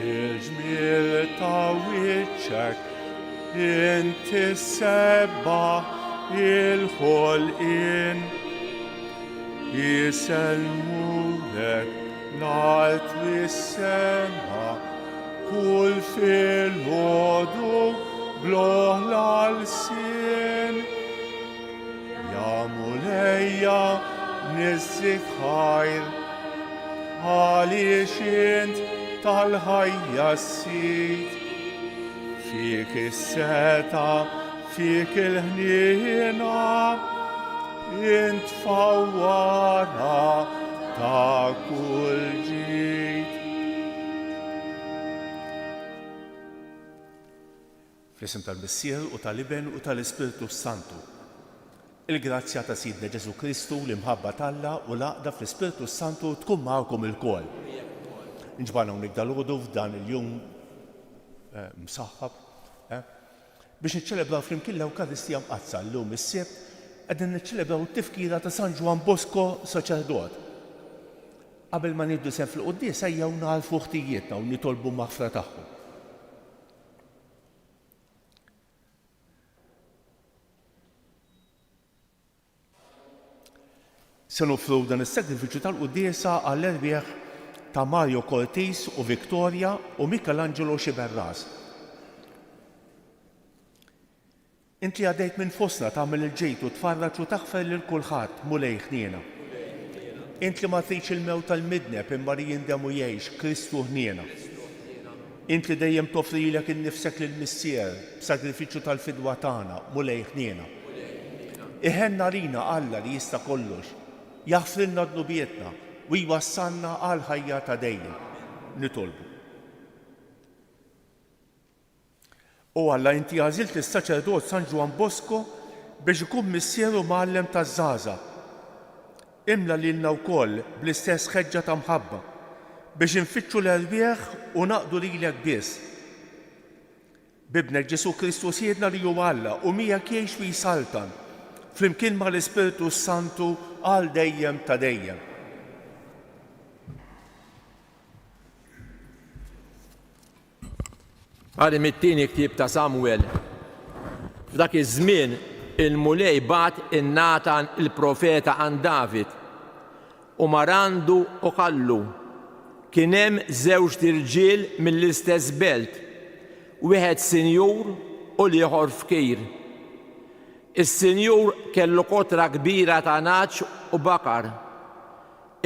Il-ġmiel ta' wiċċek inti ssebbaħ il-ħolqien. Isellmulek l-art u s-sema kull filgħodu bl-oħla lsien. Ja Mulejja niżżik ħajr għaliex int tal-ħajja s-sid. Fik is-seta, fik il-ħniena, int fawwara ta' kull ġid. Fl-isem tal-Missier u tal-Iben u tal-Ispirtu s-Santu. Il-grazzja ta' Sidna Ġesù Kristu, l-imħabba t'Alla u l-għaqda fl-Ispirtu s-Santu tkun magħkom ilkoll. Inġbarna hawnhekk dalgħodu f'dan il-jum eh, msaħħab eh, biex niċċelebraw flimkien l-Ewkaristija Mqaddsa llum is-Sibt qegħdin niċċelebraw it-tifkira ta' San Ġwann Bosco saċerdot. Qabel ma nieħdu sehem fil-quddiesa ejjew nagħrfu ħtijietna u nitolbu maħfra tagħhom. Se noffru dan is-sagrifiċċju tal-quddiesa għall-erwieħ ta' Mario Cortis u Victoria u Michelangelo Sciberras. Int li għaddejt minn fostna tagħmel il-ġid u tfarraġ u taħfer lil kulħadd, Mulej ħniena. Int li ma tridx il-mewt tal-midneb imma li jindem u jgħix, Kristu ħniena. Int li dejjem toffri lilek innifsek lill-Missier b'sagrifiċċju tal-fidwa tagħna, Mulej ħniena. Iħenn għalina Alla li jista' kollox, jaħfrilna dnubietna u jwassalna għall-ħajja ta' dejjem. Nitolbu. O Alla, inti għażilt lis-saċerdot San Ġwann Bosco biex ikun missier u mgħallem taż-żgħażagħ. Imla lilna wkoll bl-istess ħeġġa ta' mħabba biex infittxu l-erwieħ u naqdu lilek biss. B'Ibnek Ġesù Kristu Sidna li hu Alla u miegħek jgħix u jsaltan, flimkien mal-Ispirtu s-Santu għal dejjem ta' dejjem. Qari mit-tieni ktieb ta' Samwel. F'dak iż-żmien il-Mulej bagħat 'il Natan il-profeta għand David, u mar għandu u qallu, Kien hemm żewġt irġiel mill-istess belt, wieħed sinjur u l-ieħor fqir. Is-sinjur kellu kotra kbira ta' nagħaġ u baqar.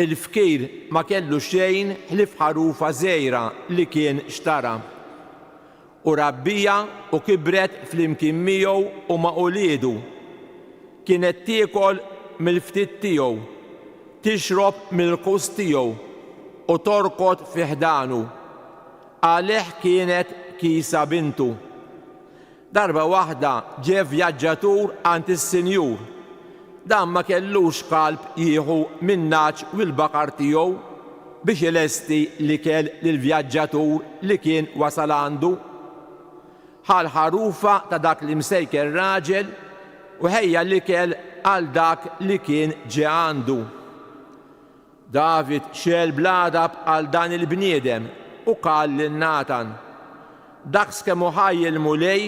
Il-fqir ma kellu xejn ħlief ħarufa żgħira li kien xtara. U rabbiha u kibret flimkien miegħu u ma' uliedu. Kienet tiekol mill-ftit tiegħu, tixrob mill-kus tiegħu u torqod fi ħdanu. Għalih kienet qisha bintu. Darba waħda ġie vjaġġatur għand is-sinjur. Dan ma kellux qalb jieħu min-nagħaġ u l-baqar tiegħu biex ilesti l-ikel lill-vjaġġatur li kien wasal għandu. Ħa l-ħarufa ta' dak l-imsejken raġel u ħejja l-ikel għal dak li kien ġie għandu. David xegħel bl-għadab għal dan il-bniedem u qal lil Natan, Daqs kemm hu ħaj il-Mulej,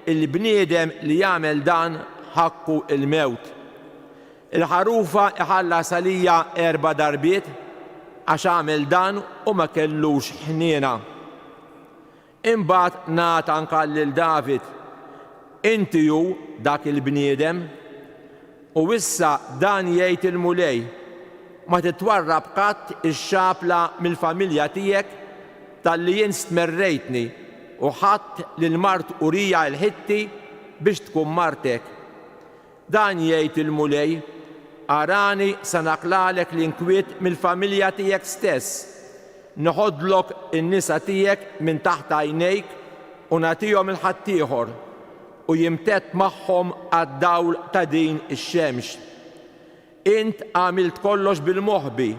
il-bniedem li jagħmel dan ħaqqu l-mewt. Il-ħarufa iħallas għalija erba' darbiet, għax għamel dan u ma kellux ħniena. Imbagħad Natan qal lil David, Inti hu dak il-bniedem! U issa dan jgħid il-Mulej, Ma titwarrab qatt ix-xapla mill-familja tiegħek talli int stmerrejtni u ħadt lil mart Urija l-Ħitti biex tkun martek. Dan jgħid il-Mulej, Arani se naqlagħlek l-inkwiet mill-familja tiegħek stess, neħodlok in-nisa tiegħek minn taħt għajnejk u nagħtihom 'il ħaddieħor, u jimtedd magħhom għad-dawl ta' din ix-xemx. Int għamilt kollox bil-moħbi,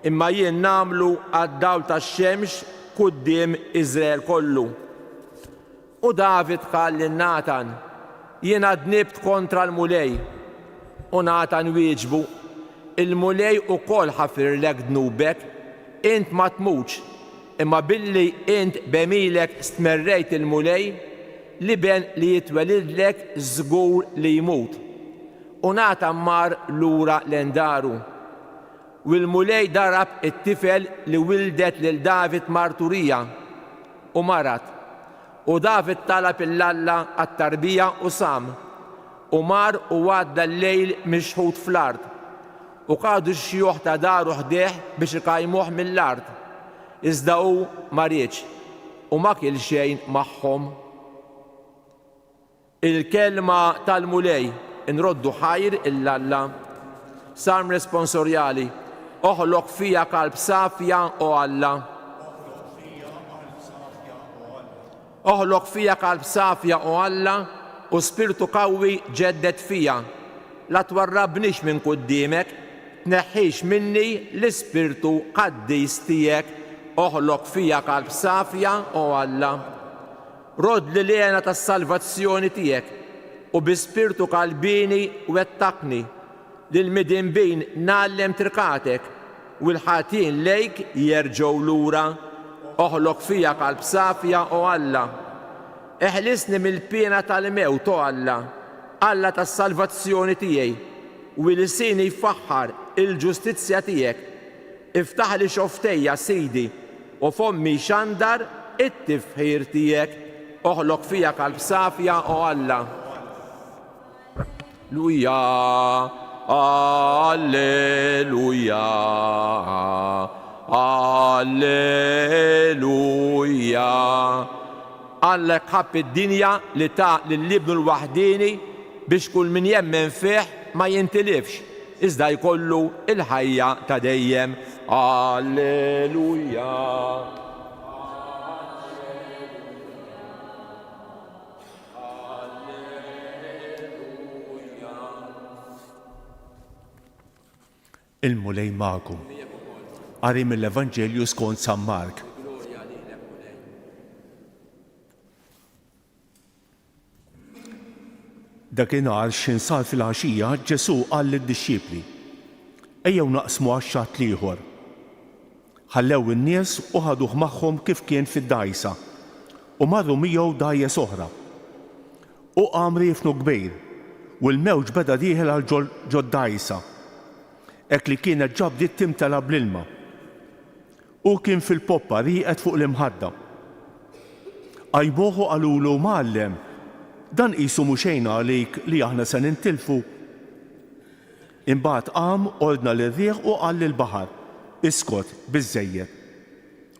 imma jien nagħmlu għad-dawl tax-xemx quddiem Iżrael kollu. U David qal lil Natan, Jiena dnibt kontra l-Mulej. U Natan wieġbu, Il-Mulej ukoll ħafirlek dnubek, int ma tmutx. Imma billi int b'għemilek stmerrejt il-Mulej, l-iben li jitwelidlek żgur li jmut. U Natan mar lura lejn daru. U l-Mulej darab it-tifel li wildet lil David mart Urija, u marad. U David talab 'il Alla għat-tarbija u sam, u mar u għadda l-lejl mixħut fl-art. U qagħdu x-xjuħ ta' daru ħdejh biex iqajmuh mill-art, iżda hu ma riedx, u ma kiel xejn magħhom. Il-Kelma tal-Mulej, inroddu ħajr 'il Alla. Salm Responsorjali, Oħloq fija qalb safja, o Alla. Oħloq fija qalb safja, o Alla, u spirtu qawwi ġedded fija. La twarrabnix minn quddiemek, tneħħix minni l-ispirtu qaddis tiegħek. Oħloq fija qalb safja, o Alla. Roddli l-hena tas-salvazzjoni tiegħek, u bi spirtu qalbieni wettaqni. Lill-midinbin ngħallem triqatek, u l-ħatjin lejk jerġgħu lura. Oħloq fija qalb safja, o Alla. Eħlisni mill-piena tal-mewt, o Alla, Alla tas-salvazzjoni tiegħi, u ilsieni jfaħħar il-ġustizzja tiegħek. Iftaħli xofftejja, Sidi, u fommi jxandar it-tifħir tiegħek. Oħloq fija qalb safja, o Alla. Luja, Alleluja, Alleluja. Alla hekk ħabb id-dinja li ta lil Ibnu l-waħdieni biex kull min jemmen fih ma jintilifx, iżda jkollu l-ħajja ta' dejjem. Alleluja. Il-Mulej magħkom. Qari mill-Evanġelju skont San Mark. Dakinhar x'ħin sar filgħaxija, Ġesù qal lid-dixxipli, Ejjew naqsmu għax-xatt l-ieħor. Ħallew in-nies u ħaduh magħhom kif kien fid-dgħajsa, u marru miegħu dgħajjes oħra. U qam riefnu kbir, u l-mewġ beda dieħel għal ġod-dgħajsa, hekk li kienet ġa bdiet timtela bl-ilma. Hu kien fil-poppa rieqed fuq l-imħadda. Qajmuh u qalulu, Mgħallem, dan qisu mhu xejn għalik li aħna se nintilfu? Imbagħad qam, ordna lir-riħ u qal lill-baħar, Iskot, biżżejjed.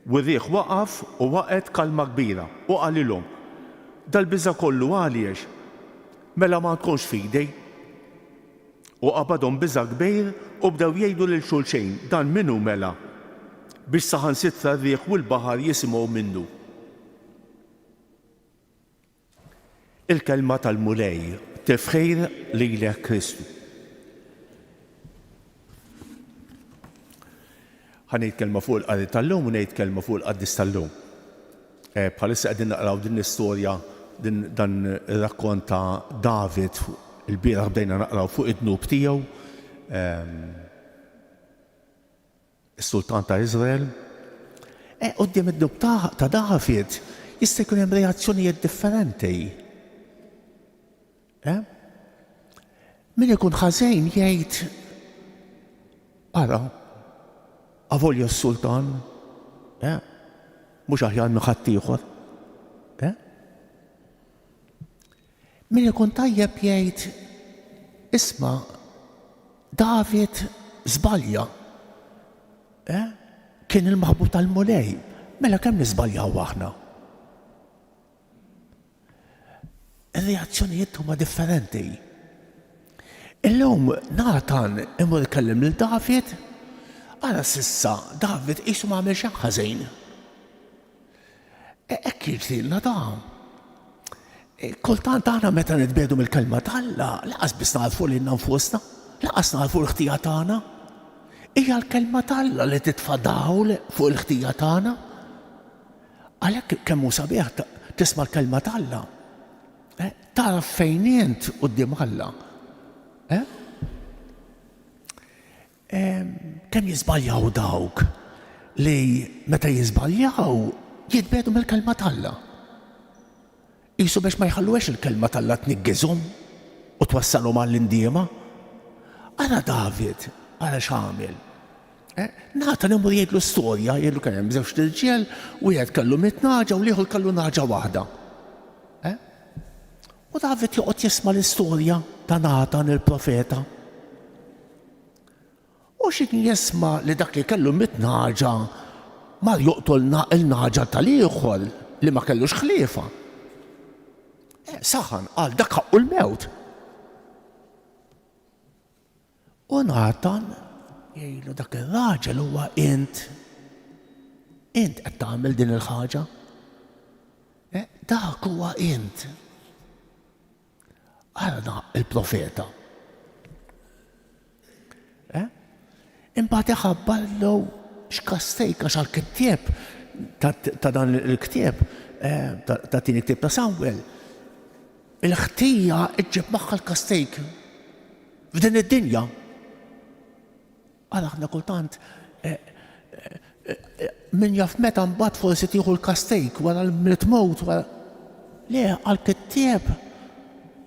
U r-riħ waqaf u waqgħet kalma kbira, u qalilhom, Dal-biża' kollu għaliex? Mela ma għandkomx fidi? U qabadhom biża' kbir u bdew jgħidu lil xulxejn, Dan min hu mela, biex saħansitra r-riħ u l-baħar jisimgħu minnu? Il-Kelma tal-Mulej, Tifħir lilek Kristu. Ħa ngħid kelma fuq il-qari tal-lum u ngħid kelma fuq il-qaddis tal-lum. Eh, bħalissa qegħdin naqraw din l-istorja din dan ir-rakkont ta' David il-bieraħ bdejna naqraw fuq id-dnub tiegħu. Ehm, is-sultan ta' Iżrael. E, quddiem id-dnub ta' David jista' jkun hemm reazzjonijiet differenti. E? Min ikun ħażin jgħid ara, avolja s-sultan, e? mhux aħjar minn ħaddieħor. E? Min ikun tajjeb jgħid isma' David żbalja. Eh? Kien il-maħbub tal-Mulej. Mela kemm niżbaljaw aħna? Ir-reazzjonijiet huma differenti. Illum Natan imur ikellem lil David, ara s'issa David qisu ma għamel xejn ħażin. E, hekk jiġrilna ta'. E, kultant aħna meta nitbedu mill-kelma t'Alla, laqas biss nagħrfu lilna nfusna, laqas nagħrfu l-ħtija tagħna. Hija l-kelma t'Alla li titfa' dawl fuq il-ħtija tagħna. Għalhekk kemm hu sabiħ tisma' l-kelma t'Alla. E, tara fejn int quddiem Alla. Kemm jiżbaljaw dawk! li meta jiżbaljaw jitbiegħdu mill-Kelma t'Alla. Qisu biex ma jħalluhiex il-Kelma t'Alla tniggiżhom u twassalhom għall-indiema. Ara David, ara x'għamel. Eh, Natan imur jgħidlu storja, jgħidlu kien hemm żewġt irġiel, wieħed kellu mitt nagħġa u l-ieħor kellu nagħġa waħda. Eh? U David joqgħod jisma' l-istorja ta' Natan il-profeta. U xi kien jisma' li dak li kellu mitt nagħġa mar joqtol il-nagħġa tal-ieħor li ma kellux ħliefa. Eh, saħan, qal dak ħaqqu l-mewt. U Natan jgħidlu dak ir-raġel huwa int. Int qed tagħmel din il-ħaġa. Eh, dak huwa int. Ara il-profeta. Eh? Imbagħad iħabbarlu x'kastejk għax għall-kittieb ta' dan il-ktieb, eh, ta' tieni ktieb ta' Samwel, il-ħtija ġġib magħha l-kastejk f'din id-dinja. Għal aħna kultant eh, eh, min jaf meta mbagħad forsi tieħu l-kastejk wara li tmut wara. Le, għall-kittieb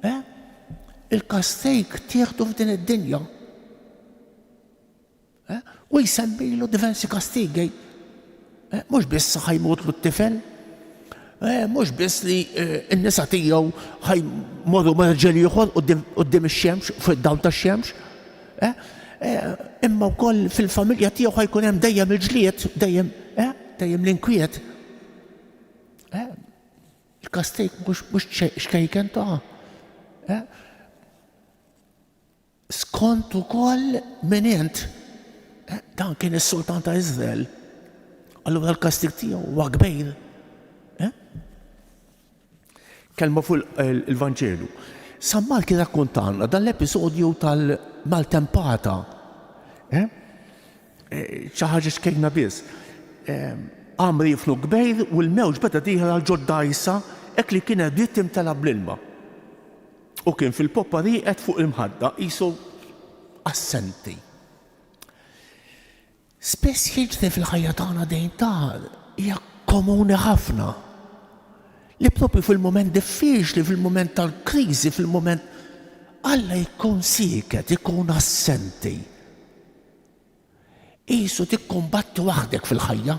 eh, il-kastejk tieħdu f'din id-dinja. Eh, u jsemmilu diversi kastigi. Eh, mhux biss ħa jmutlu t-tifel, eh, mhux biss li eh, n-nisa tiegħu ħa jmorru ma' rġiel ieħor quddiem ix-xemx, fid-dawl tax-xemx, imma wkoll fil-familja tiegħu ħa jkun hemm dejjem il-ġlied, dejjem, dejjem l-inkwiet. Il-kastig mhux xkejken ta' Skont ukoll min int. Dan kien is-sultan ta' Iżrael. Allura l-kastig tiegħu huwa kbir. Eh? Kelma fuq il-Vanġelu. San Mark jirrakkontalna dan l-episodju tal-maltempata. Eh? Eh, xi ħaġa xkejna biss. Qam riefnu kbir u l-mewġ beda dieħel għal ġod-dgħajsa hekk li kienet bdiet timtela bl-ilma. Hu kien fil-poppa rieqed fuq il-mħadda qisu assenti. Spiss jiġri fil-ħajja tagħna dejn ta' hija komuni ħafna li propju fil-mument diffiċli, fil-mument tal-kriżi, fil-mument Alla jkun sieket, ikun assenti. Qisu tikkumbatti waħdek fil-ħajja.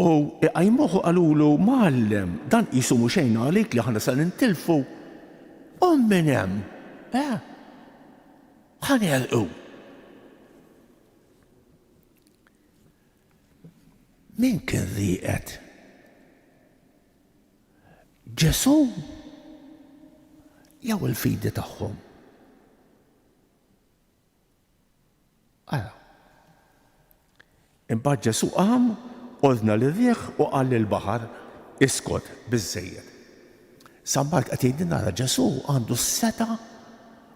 U iqajmuh u qalulu, Mgħallem, dan qisu mhu xejn għalik li aħna se nintilfu. Qum minn hemm, eh? Ħa negħrqu. Min kien rieqed? Ġesù jew il-fidi tagħhom? Ara. Imbagħad Ġesù qam, ordna lir-riħ u qal lill-baħar, Iskot, biżżejjed. San Mark qed jgħidilna ara Ġesù għandu s-setgħa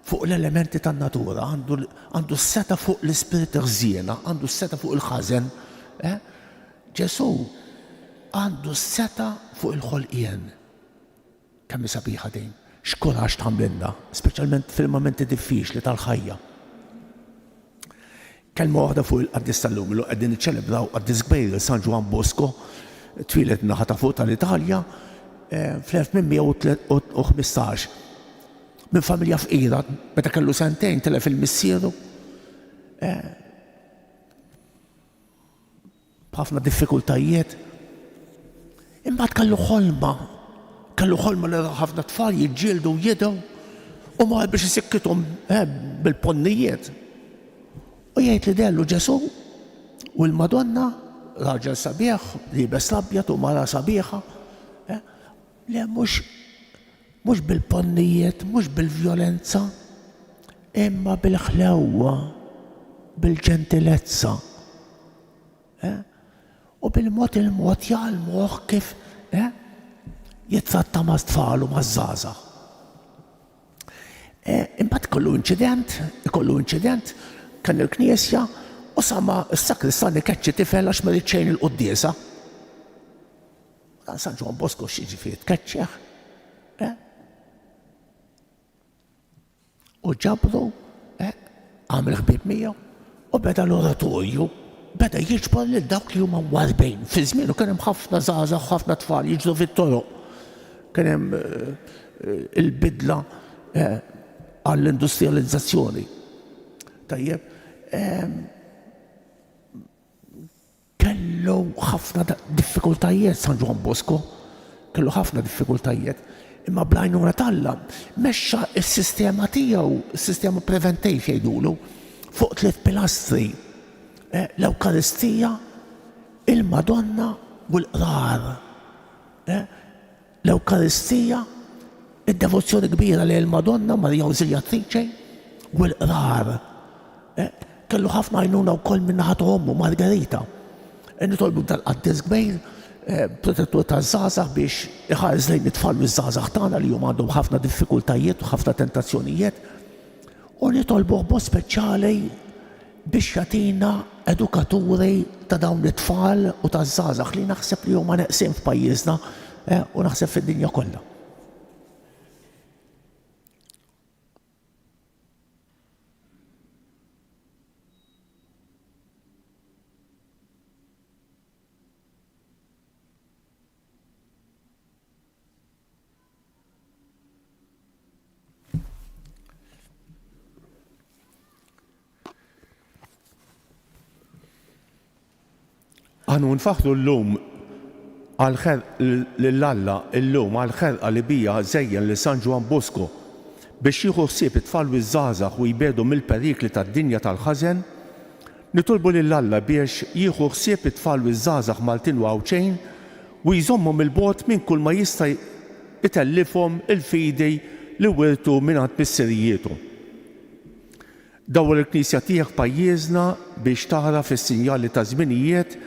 fuq l-elementi tan-natura, għandu għandu s-setgħa fuq l-ispirti ħżiena, għandu s-setgħa fuq il-ħażen. Eh? Ġesù għandu s-setgħa fuq il-ħolqien. Kemm hi sabiħa din! X'kuraġġ tagħmlilna, speċjalment fil-mumenti diffiċli tal-ħajja. Kelma waħda fuq il-qaddis tal-lum, illum qegħdin niċċelebraw qaddis kbir, San Ġwann Bosco, twieled naħa ta' fuq tal-Italja eh, fl-1815. Minn familja fqira, meta kellu sentejn telef il-missieru. Eh, b'ħafna diffikultajiet. Imbagħad kellu ħolma, kellu ħolma li ra ħafna tfal jiġġieldu u jidgħu u mar biex isikkithom eh, bil-ponnijiet. U jgħid li dellu Ġesù u l-Madonna, raġel sabiħ, liebes l-abjad u mara sabiħa, eh, le mhux mhux bil-ponnijiet, mhux bil-vjolenza, imma bil-ħlewwa, bil-ġentilezza. Eh? U bil-mod il-mod jgħallmuh kif eh, jittratta ma' tfal u ma' żgħażagħ. Eh, imbagħad kollu inċident, ikollu inċident, kien il-knisja u sama s-sakristan ikeċċi tifel għax ma xejn il-quddiesa. Dan San Ġwann Bosco x'jiġifieri tkeċċeħ. Eh? U ġabru, eh, Għamel ħbieb miegħu u beda l-oratorju, beda jiġbor lil dawk li huma mwarrbin. Fi żmienu kien hemm ħafna żgħażagħ u ħafna tfal jiġru fit-toroq. Kien hemm il-bidla għall-industrijalizzazzjoni. Tajjeb, Kellu ħafna diffikultajiet San Ġwann Bosco, kellu ħafna diffikultajiet, imma bl-għajnuna t'Alla mexxa s-sistema tiegħu, is-sistema preventiv jgħidulu, fuq tliet pilastri, l-Ewkaristija, il-Madonna u l-Qrar. L-Ewkaristija, id-devozzjoni kbira lejn il-Madonna, Marija Awżiljatriċe, u l-qrar. Kellu ħafna għajnuna wkoll min-naħa ta' ommu, Margherita. Nitolbu dal-qaddis kbir, protettur taż-żgħażagħ biex iħares lejn it-tfal u ż-żgħażagħ tagħna li huma għandhom ħafna diffikultajiet u ħafna tentazzjonijiet. U nitolbuh b'mod speċjali biex jagħtina edukaturi ta' dawn it-tfal u taż-żgħażagħ li naħseb li huma neqsin f'pajjiżna u naħseb fid-dinja kollha. Aħna nfaħħru llum lil Alla llum għall-ħerqa li bija żejjen lil San Ġwann Bosco biex jieħu ħsieb it-tfal u ż-żgħażagħ u jbiegħdu mill-perikli tad-dinja tal-ħażen. Nitolbu lil Alla biex jieħu ħsieb it-tfal u ż-żgħażagħ Maltin u Għawdxejn u jżommhom 'il bogħod minn kull ma jista' jtellifhom il-fidi li wirtu mingħand missirijiethom. Dawwar il-Knisja tiegħek f'pajjiżna biex tagħraf is-sinjali taż-żminijiet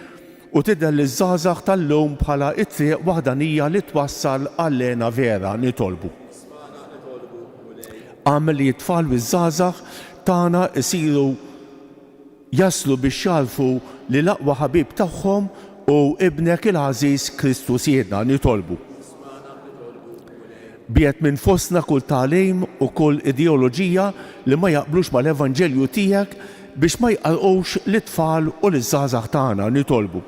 u tidher liż-żgħażagħ tal-lum bħala t-triq waħdanija li twassal għall-hena vera. Nitolbu. Agħmel li t-tfal u ż-żgħażagħ tagħna jsiru jaslu biex jagħrfu li l-aqwa ħabib tagħhom hu Ibnek il-għażiż Kristu Sidna. Nitolbu. Biegħed minn fostna kull tagħlim u kull ideoloġija li ma jaqblux mal-Evanġelju tiegħek biex ma jqarrqux lit-tfal u liż-żgħażagħ tagħna. Nitolbu.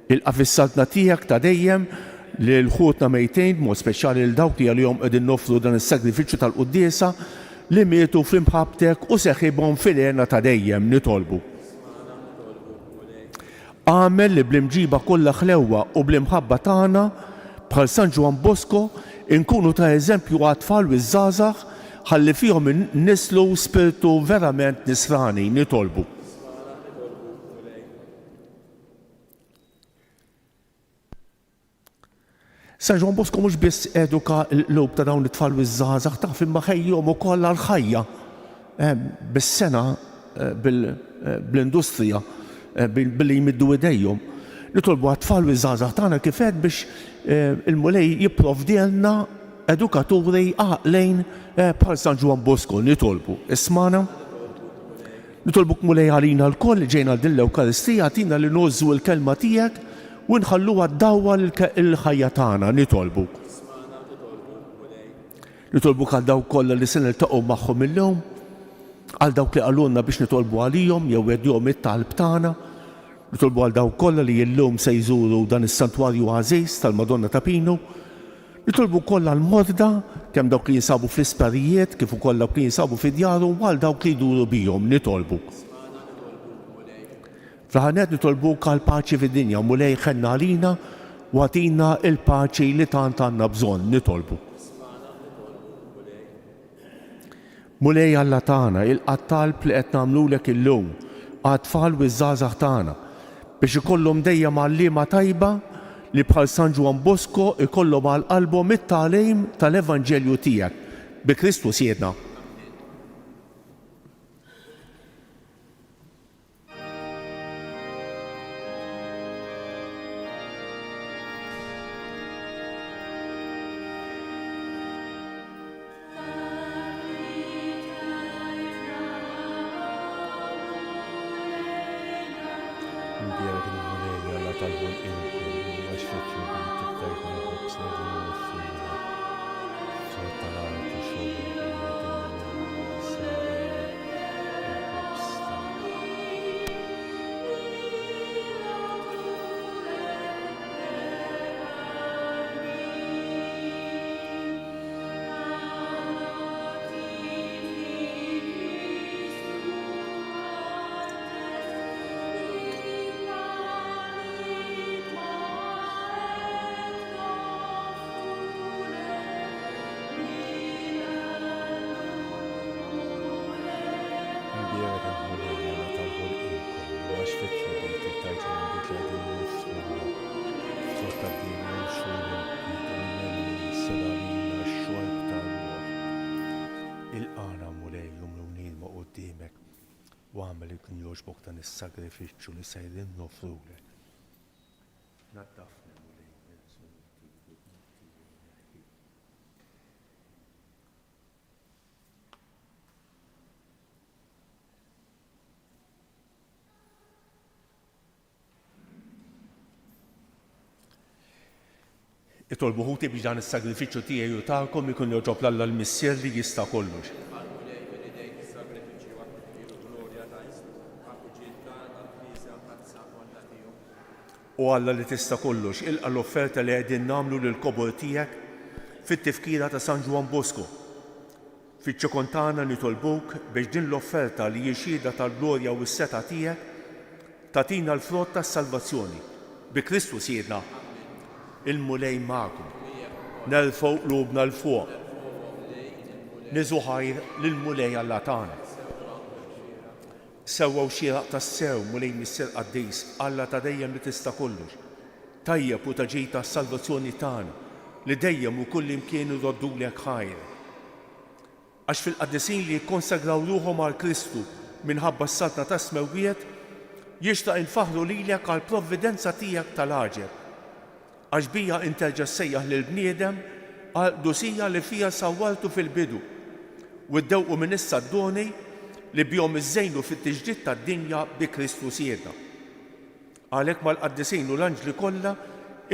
Ilqa' fis-Saltna tiegħek ta' dejjem lil ħutna mejtin, b'mod speċjali lil dawk li għalihom qegħdin noffru dan is-sagrifiċċju tal-quddiesa, li mietu f'imħabbtek u seħibhom fil-hena ta' dejjem. Nitolbu. Agħmel li bl-imġiba kollha ħlewwa u bl-imħabba tagħna, bħal San Ġwann Bosco, inkunu ta' eżempju għat-tfal u ż-żgħażagħ ħalli fihom innisslu spirtu verament Nisrani. Nitolbu. San Ġwann Bosco mhux biss eduka l-qlub ta' dawn it-tfal u ż-żgħażagħ taf imma ħejjihom ukoll għall-ħajja bis-sengħa, bl-industrija, billi jmiddu idejhom. Nitolbu għat-tfal u ż-żgħażagħ tagħna kif għedt biex il-Mulej jipprovdielna edukaturi għaqlejn bħal San Ġwann Bosco. Nitolbu. Ismagħna. Nitolbuk Mulej għalina lkoll li ġejna għal din l-Ewkaristija, agħtina li ngħożżu l-Kelma tiegħek u nħalluha ddawwal il-ħajja tagħna. Nitolbuk. Nitolbuk għal dawk kollha li se niltaqgħu magħhom illum, għal dawk li qalulna biex nitolbu għalihom jew wegħduhom it-talb tagħna. Nitolbu għal dawk kollha li illum se jżuru dan is-santwarju għażiż tal-Madonna ta' Pinu. Nitolbu wkoll għall-morda, kemm dawk li jinsabu fl-isptarijiet kif ukoll dawk li jinsabu fi djarhom u għal dawk li jduru bihom. Nitolbu. Fl-aħħar nett nitolbuk għall-paċi fid-dinja. Mulej ħenn għalina u agħtina l-paċi li tant għandna bżonn. Nitolbu. Mulej Alla tagħna, ilqa' t-talb li qed nagħmlulek illum għat-tfal u ż-żgħażagħ tagħna, biex ikollhom dejjem għalliema tajba li bħal San Ġwann Bosco jkollhom għal qalbhom it-tagħlim tal-Evanġelju tiegħek. Bi Kristu Sidna. Mbierek il-Mulej Alla tal-ħolqien kollu, għax fit-tjubitek tajtna l-ħobż li qegħdin noffrulek. Frott tal-art u xogħlok li qegħdin nagħmlu. agħmel li jkun jogħġbok dan is-sagrifiċċju li sejrin noffrulek. Naddafni, Mulej, minn żnuti u dnubi u neħħi. Itolbu ħuti biex dan is-sagrifiċċju tiegħi u tagħkom ikun jogħġob 'l Alla l-Missier li jista' kollox. Għall-Mulej minn idejk is-sagrifiċċju għat-tifħir u glorja ta' ismu, ħaqq u ġid tagħna l-Knisja Mqaddsa kollha tiegħu. O Alla li tista' kollox, ilqa' l-offerta li qegħdin nagħmlu lill-kobor tiegħek fit-tifkira ta' San Ġwann Bosco. Fiċ-ċokon tagħna nitolbuk biex din l-offerta li hi xhieda tal-glorja u s-setgħa tiegħek tagħtina l-frott tas-salvazzjoni. Bi Kristu Sidna. Il-Mulej magħkom. Nerfgħu qlubna 'l fuq. Niżu ħajr lill-Mulej Alla tagħna. Sewwa u xieraq tassew, Mulej Missier Qaddis, Alla ta' dejjem li tista' kollox, tajjeb u ta' ġid għas-salvazzjoni tagħna, li dejjem u kullimkien irroddulek ħajr. Għax fil-qaddisin li jikkonsagraw ruħhom għal Kristu minħabba s-Saltna tas-Smewwiet, jixraq infaħħru lilek għall-provvidenza tiegħek tal-għaġeb. Għax bija int terġa' ssejjaħ lill-bniedem għall-qdusija li fiha sawwartu fil-bidu, u ddewqu minn issa d-doni li bihom iżżejnu fit-tiġdid tad-dinja bi Kristu Sidna. Għalhekk mal-qaddisin u l-anġli kollha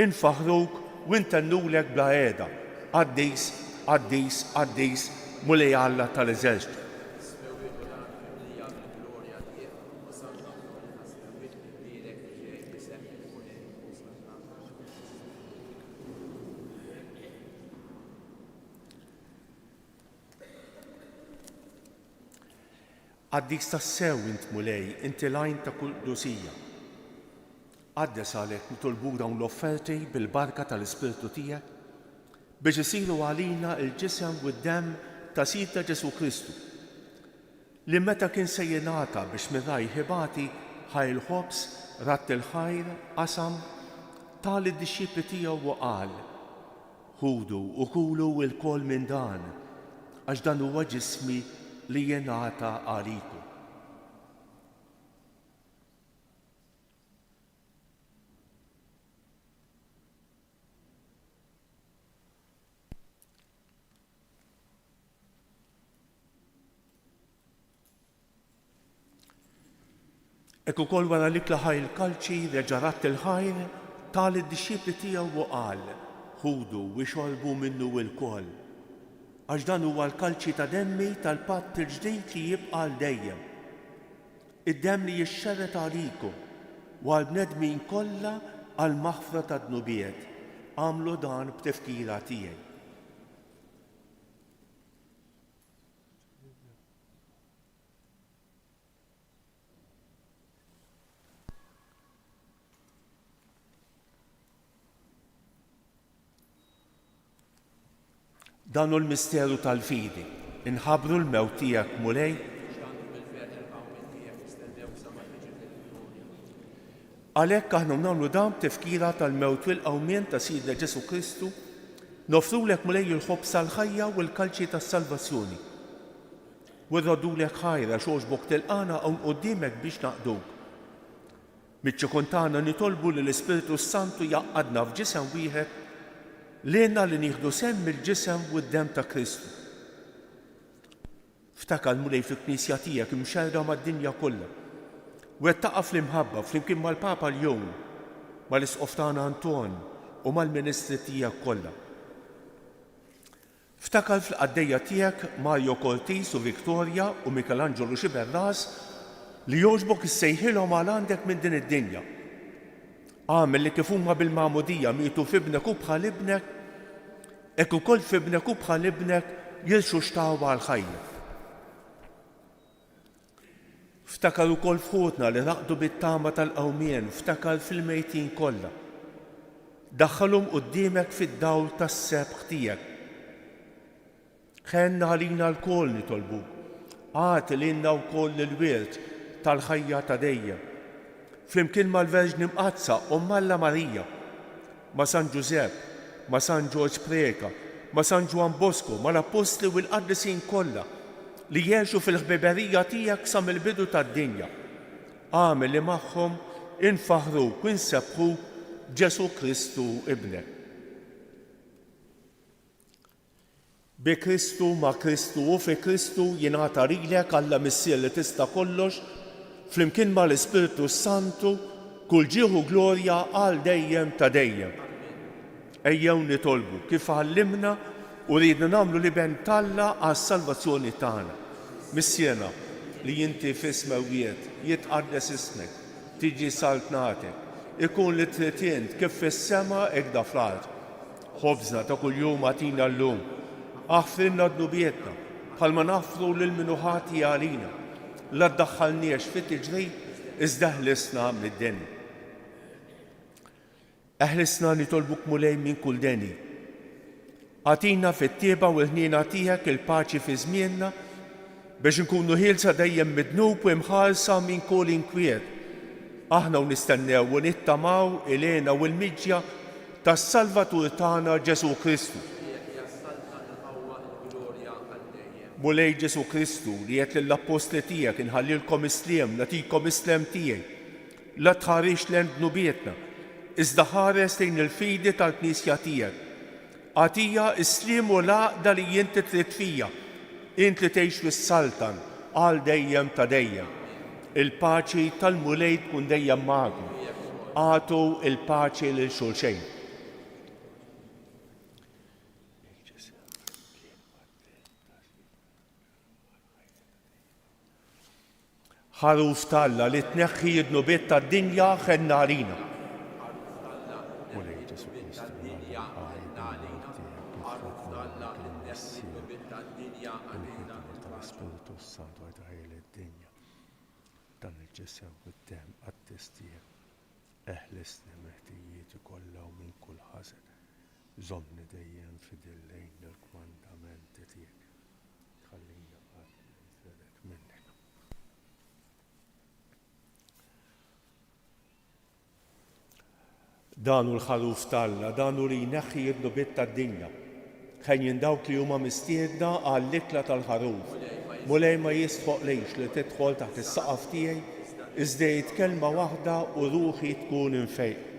infaħħruk u ntennulek bla heda, Qaddis, qaddis, qaddis, Mulej Alla tal-eżerċti. Is-smewwiet u l-art mimlija mill-glorja tiegħek, Osanna fl-għoli tas-smewwiet, imbierek li ġej f'isem il-Mulej, Osanna. Qaddis tassew int Mulej, inti l-għajn ta' kull qdusija. Qaddes għalhekk nitolbuk dawn l-offerti bil-barka tal-Ispirtu tiegħek biex isiru għalina l-ġisem u d-demm ta' Sidna Ġesù Kristu, li meta kien se jingħata biex minn rajh ibati, ħa l-ħobż, radd il-ħajr, qasam, ta lid-dixxipli tiegħu u qal, Ħudu u kulu lkoll minn dan, għax dan huwa ġismi li jingħata għalikom. Hekk ukoll wara l-ikla ħa l-kalċi, reġa' radd il-ħajr, ta lid-dixxipli tiegħu u qal, Ħudu u ixorbu minnu lkoll, għax dan huwa l-kalċi ta' demmi tal-patt il-ġdid li jibqa' għal dejjem. Id-demm li jixxerred għalikom u għall-bnedmin kollha għall-maħfra tad-dnubiet. Agħmlu dan b'tifkira tiegħi. Dan hu l-misteru tal-fidi. Inħabbru l-mewt tiegħek, Mulej. Għalhekk aħna nagħmlu dan b'tifkira tal-mewt u l-qawmien ta' Sidna Ġesù Kristu, noffrulek Mulej il-ħobż tal-ħajja u l-kalċi tas-salvazzjoni. U rroddulek ħajr għax għoġbok tilqagħna hawn quddiemek biex naqduk. Miċ-ċokon tagħna nitolbu li l-Ispirtu s-Santu jgħaqqadna f'ġisem wieħed lilna li nieħdu sehem mill-ġisem u d-demm ta' Kristu. Ftakar, Mulej, fil-Knisja tiegħek imxerrda mad-dinja kollha. Wettaqha fl-imħabba flimkien mal-Papa Ljun, mal-Isqof tagħna Anton u mal-ministri tiegħek kollha. Ftakar fil-qaddejja tiegħek Mario Cortis u Victoria u Michelangelo Sciberras li jogħġbok issejħilhom għal għandek minn din id-dinja. Agħmel li kif huma bil-magħmudija mietu f'ibnek u bħal ibnek, hekk ukoll f'ibnek u bħal ibnek jirxuxtaw għall-ħajja. Ftakar ukoll f'ħutna li raqdu bit-tama tal-qawmien, ftakar fil-mejtin kollha. Daħħalhom quddiemek fid-dawl tas-sebħ tiegħek. Ħenn għalina lkoll nitolbuk, agħti lilna wkoll il-wirt tal-ħajja ta' dejjem. Flimkien mal-Verġni Mqaddsa, Omm Alla Marija, ma' San Ġużepp, ma' San Ġorġ Preca, ma' San Ġwann Bosco, mal-Appostli u l-qaddisin kollha. li għexu fil-ħbiberija tiegħek sa mill-bidu tad-dinja. Agħmel li magħhom infaħħruk u nsebbħuk b'Ġesù Kristu Ibnek. Bi Kristu, ma' Kristu u fi Kristu jingħata lilek, Alla Missier li tista' kollox, flimkien ma' l-Ispirtu s-Santu, kull ġieħ u glorja għal dejjem ta' dejjem. Ejjew nitolbu kif għallimna u riedna nagħmlu l-Iben t'Alla għas-salvazzjoni tagħna. Missierna, li inti fis-smewwiet, jitqaddes ismek, tiġi saltnatek, ikun li trid int kif fis-sema hekda fl-art. Ħobżna ta' kuljum agħtina llum. Aħfrilna dnubietna, bħalma naħfru lil min hu ħati għalina. La ddaħħalniex fi tiġrib, iżda eħlisna mid-deni. Eħlisna nitolbuk Mulej minn kull deni. Agħtina fit-tjieba u l-ħniena tiegħek il-paċi fi żmienna, biex inkunu ħielsa dejjem mid-dnub u imħarsa minn kull inkwiet, aħna u nistennew u nittamaw il-hena u l-miġja tas-Salvatur tagħna Ġesù Kristu. Tiegħek hija s-saltna, il-qawwa, il-glorja għal dejjem. Mulej Ġesù Kristu, li għedt lill-appostli tiegħek, Inħallilkom is-sliem, nagħtikom is-slem tiegħi, la tħarisx lejn dnubietna, iżda ħares lejn il-fidi tal-Knisja tiegħek. Agħtiha s-sliem u l-għaqda li inti trid fija, int li tgħix fis-saltan għal dejjem ta' dejjem. Il-paċi tal-Mulej tkun dejjem magħkom. Agħtu l-paċi lil xulxejn. Ħaruf t'Alla li tneħħi d-dnubiet tad-dinja, ħenna għalina. Ħaruf t'Alla li Mulej tneħħi Ġesù d-dnubiet Kristu, tad-dinja, ħenna għalina. Ħaruf t'Alla li tneħħi d-dnubiet tad-dinja, agħtina Bil-ħidma l-paċi. tal-Ispirtu s-Santu għajt ħajja lid-dinja. Dan il-ġisem u d-demm qaddis tiegħek. Eħlisni mill-ħtijieti kollha u minn kull ħażen. Żommni dejjem fidil lejn il-kmandamenti tiegħek. Tħallini qatt nitredet minnek. Dan hu l-Ħaruf t'Alla, dan hu li jneħħi d-dnubiet tad-dinja. Henjin dawk li huma mistiedna għall-ikla tal-Ħaruf. Mulej ma jistħoqlix li tidħol taħt is-saqaf tiegħi, iżda għid kelma waħda u ruħi tkun imfejqa.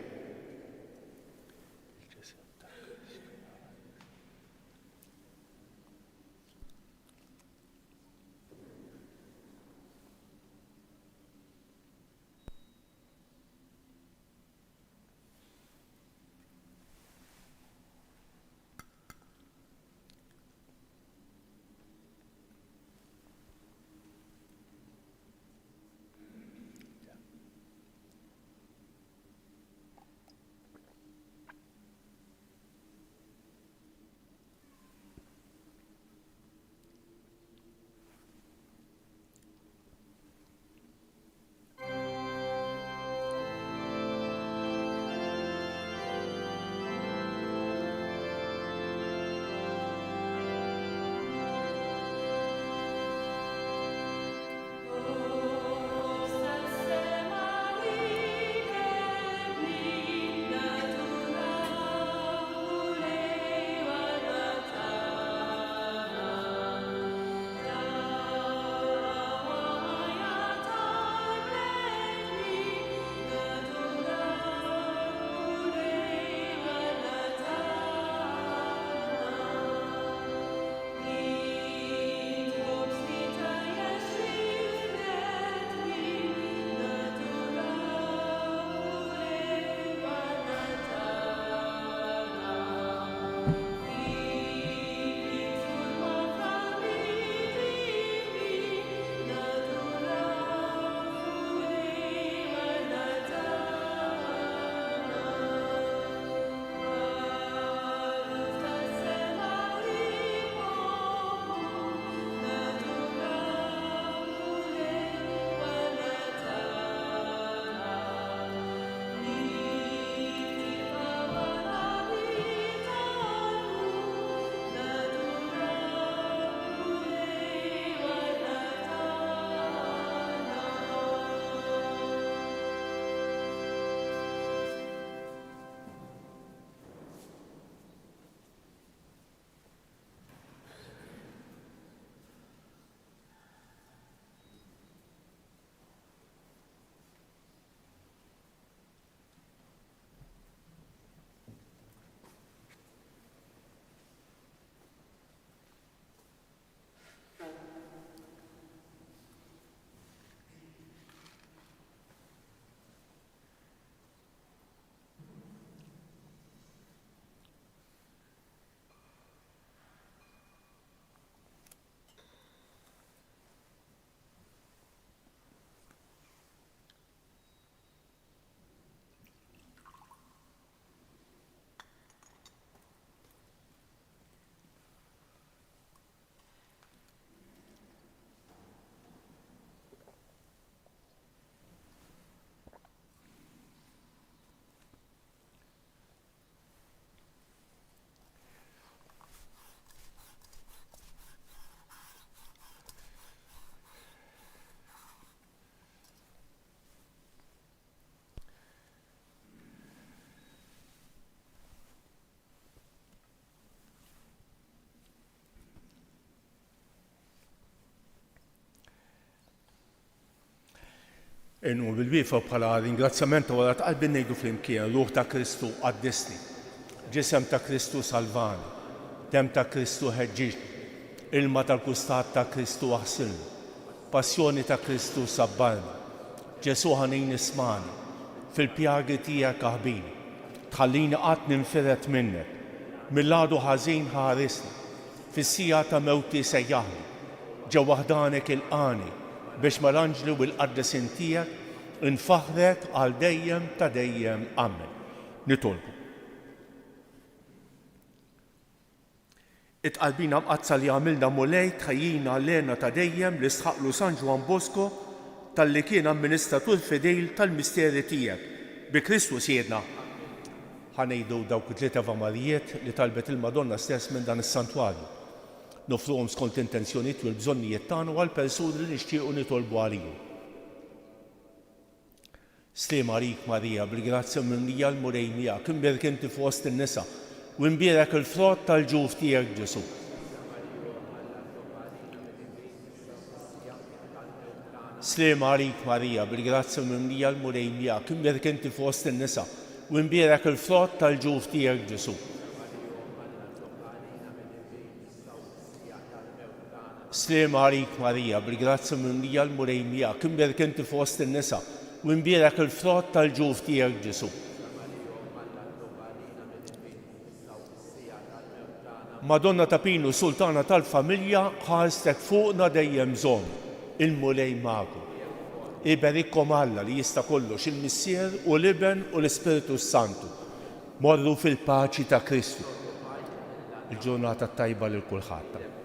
Inqumu bil-wieqfa u bħala ringrazzjament ta' wara tqarbin ngħidu flimkien, Ruħ ta' Kristu, qaddisni. Ġisem ta' Kristu, salvani. Demm ta' Kristu, ħeġġiġni. Ilma tal-kustat ta' Kristu, aħsilni. Passjoni ta' Kristu, sabbarni. Ġesù ħanin ismagħni. Fil-pjagi tiegħek aħbini. Tħallini qatt ninfired minnek. Mill-għadu ħażin ħarisni. Fis-siegħa ta' mewti sejjaħni. Ġewwa ħdanek ilqagħni, biex mal-anġli u l-qaddisin tiegħek infaħħrek għal dejjem ta' dejjem. Ammen. Nitolbu. It-tqarbina mqaddsa li għamilna Mulej tħejjina għall-hena ta' dejjem li stħaqqlu San Ġwann Bosco talli kien amministratur fidil tal-misteri tiegħek. Bi Kristu Sidna. Ħa ngħidu dawk it-tliet Eva Marijiet li talbet il-Madonna stess minn dan is-santwarju. Noffruhom skont l-intenzjonijiet u l-bżonnijiet tagħna u għall-persuni li nixtiequ nitolbu għalihom. Sliem għalik Marija, bil-grazzja mimlija l-Mulej miegħek, imbierek inti fost in-nisa, u imbierek il-frott tal-ġuf tiegħek Ġesù. Sliem għalik Marija, bil-grazzja mimlija l-Mulej miegħek, imbierek inti fost in-nisa, u imbierek il-frott tal-ġuf tiegħek Ġesù. Sliem għalik Marija, bil-grazzja mimlija l-Mulej miegħek, imbierek inti fost in-nisa, u imbierek il-frott tal-ġuf tiegħek Ġesù. Madonna ta' Pinu, Sultana tal-familja, ħarstek fuqna dejjem żomm. Il-Mulej magħkom. Iberikkom Alla li jista' kollox, il-Missier u l-Iben u l-Ispirtu s-Santu. Morru fil-paċi ta' Kristu. Il-ġurnata t-tajba lil kulħadd.